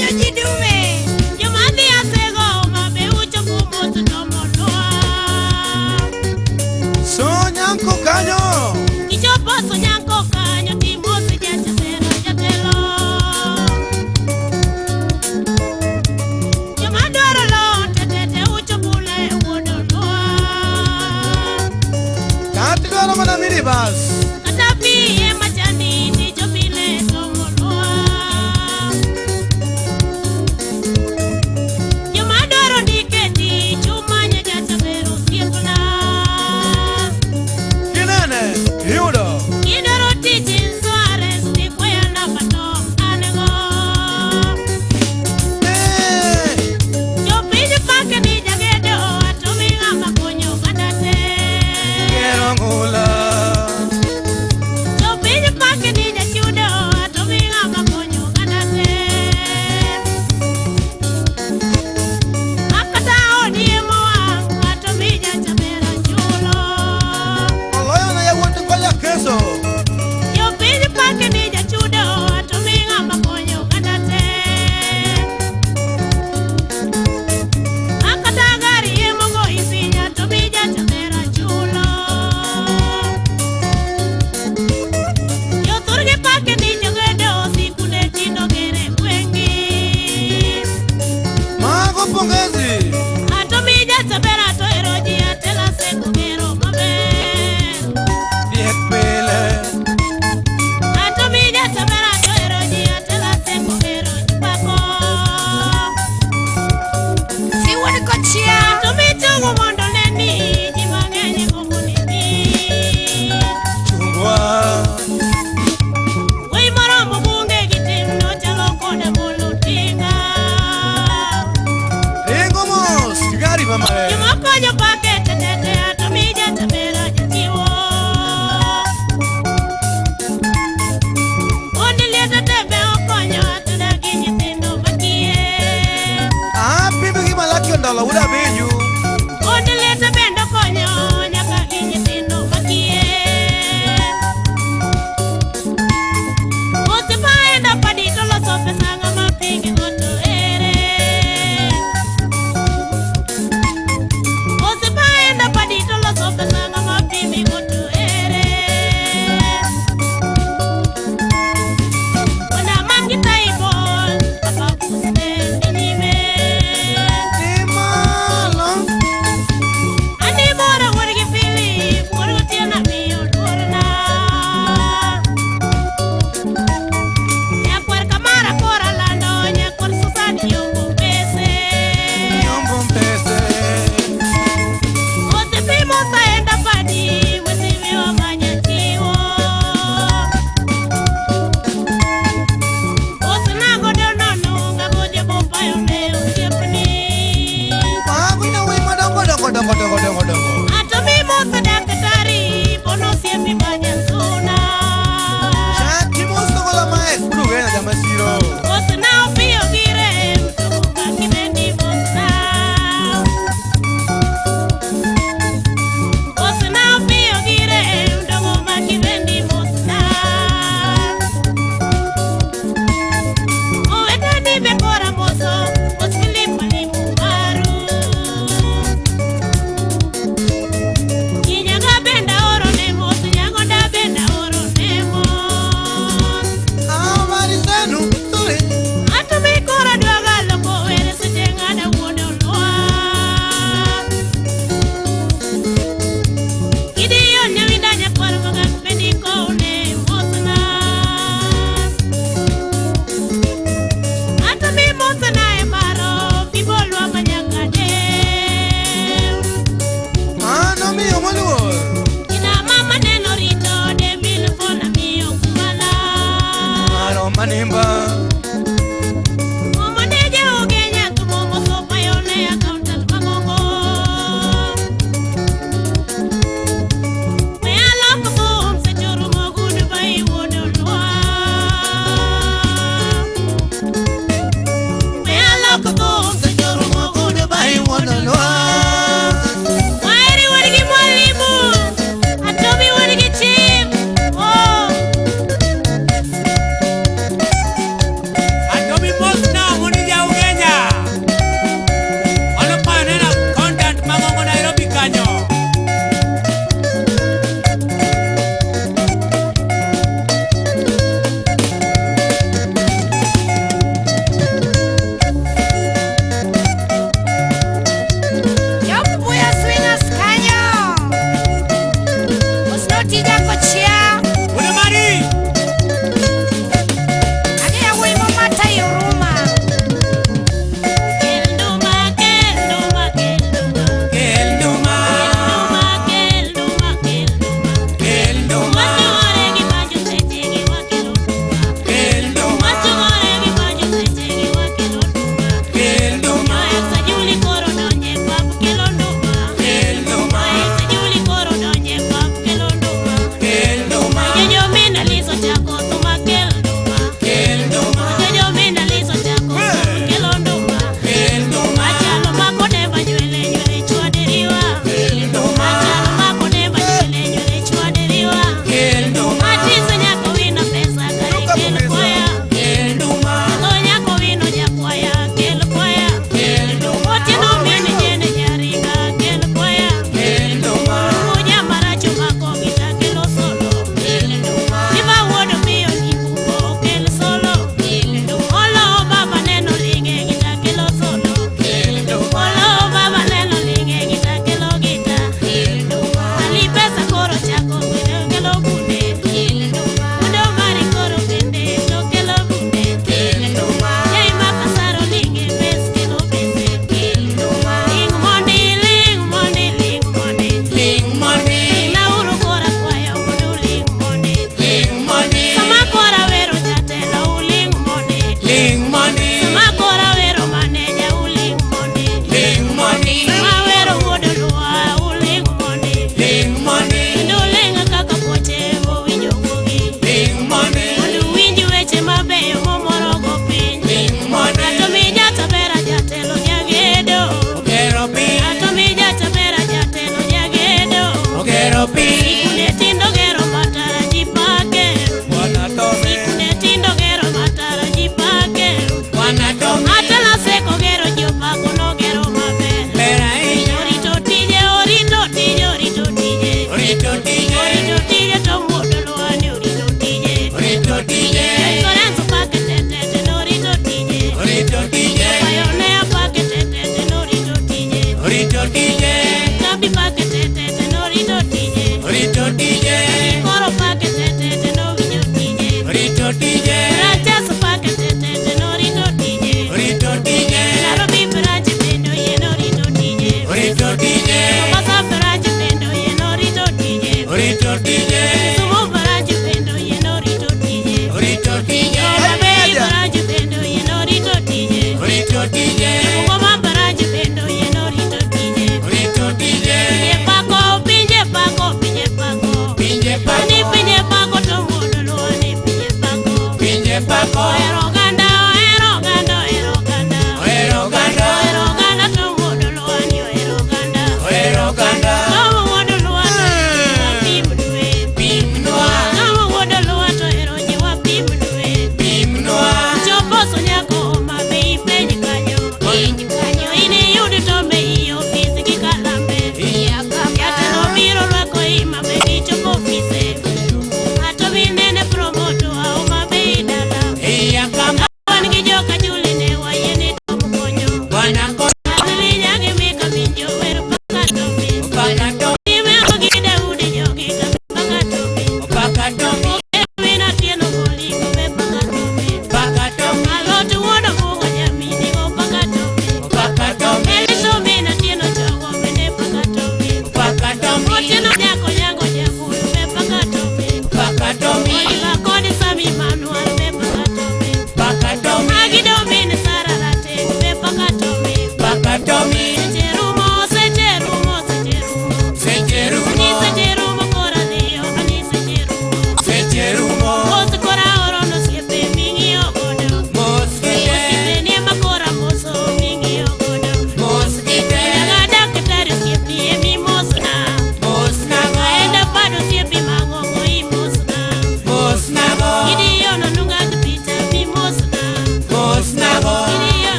Okonyo ji dume. Joma dhi asego mabe uchopo mos to molwa. Sonyanko kanyo. Kichopo Sonyanko kanyo timos jachabera jatelo. Joma dwaro lo tetete uchopule wuod Olwa. Kati dwaro mana minibus. Kata pi ema chandi tichopile to molwa. Joma dwaro ndike tich umanye jachabera osiepna. Kinene, iyudo. Kidwaro tich insurance tikwaya namba to an go. Eh, Jopiny pake ni jagedo to mi ng'ama konyo oganda te. Gero ngula. Jopiny pake ni jachudo to mi ng'ama konyo oganda te. Makata odiemo wang' to mi jachabera chulo. Oloyo na yawuot Ngoya Keso. Jopiny pake ni jachudo to mi ng'ama konyo oganda te. Makata gari emogo isinya to mi jachabera chulo. Jothurgi pake ni jogedo sikunde tindo gere gweng'i. Mago pongezi. Ato mi jachabera to ero ji atela seko gero maber. Diek pile. Ato mi jachabera to ero ji atela seko gero jipako. Siwuod kochia. Ato mi chungu mondo ne ni ji mang'eny gombo neni. Chungwa. Wuoyi moromo bunge gi tim nochalo koda bolo tinga. Ringo mos. Gari mamae. Joma konyo pake tetete ato mi jachabera jachiwo. Wuod liete tembe okonyo ato dagi nyithindo makiye. Apimbi gi malaki ondolo wuod Abiju. Wuod liete bende okonyo nyaka gi nyithindo makiye. Osiepa enda padi to loso pesa ng'ama pingi go to ere. Osiepa enda padi to loso pesa ng'ama pimi go to ere. Ona man gi taibol, papa usne ni nyime. Ni malo.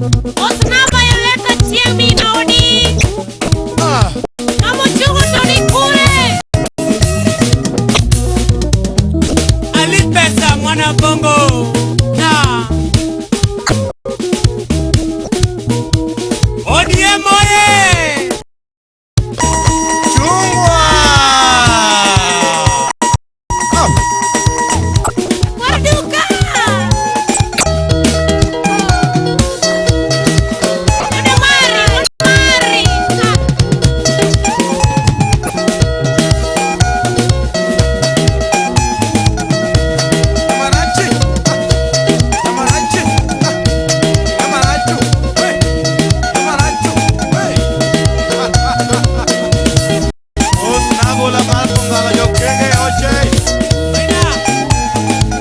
Osna Violeta chieng' min odi. Ah. Kamochugo to ni kure. Ali Pesa mwana bongo na ODM oye! Chungwa. Ah. Warduka. Odamari, Odamari. Ah. Amarachi. Ah. Amarachi. Ah. Amarachu. Hey. Amarachu. Hey. Osnagola mar Kongala jokenge oche.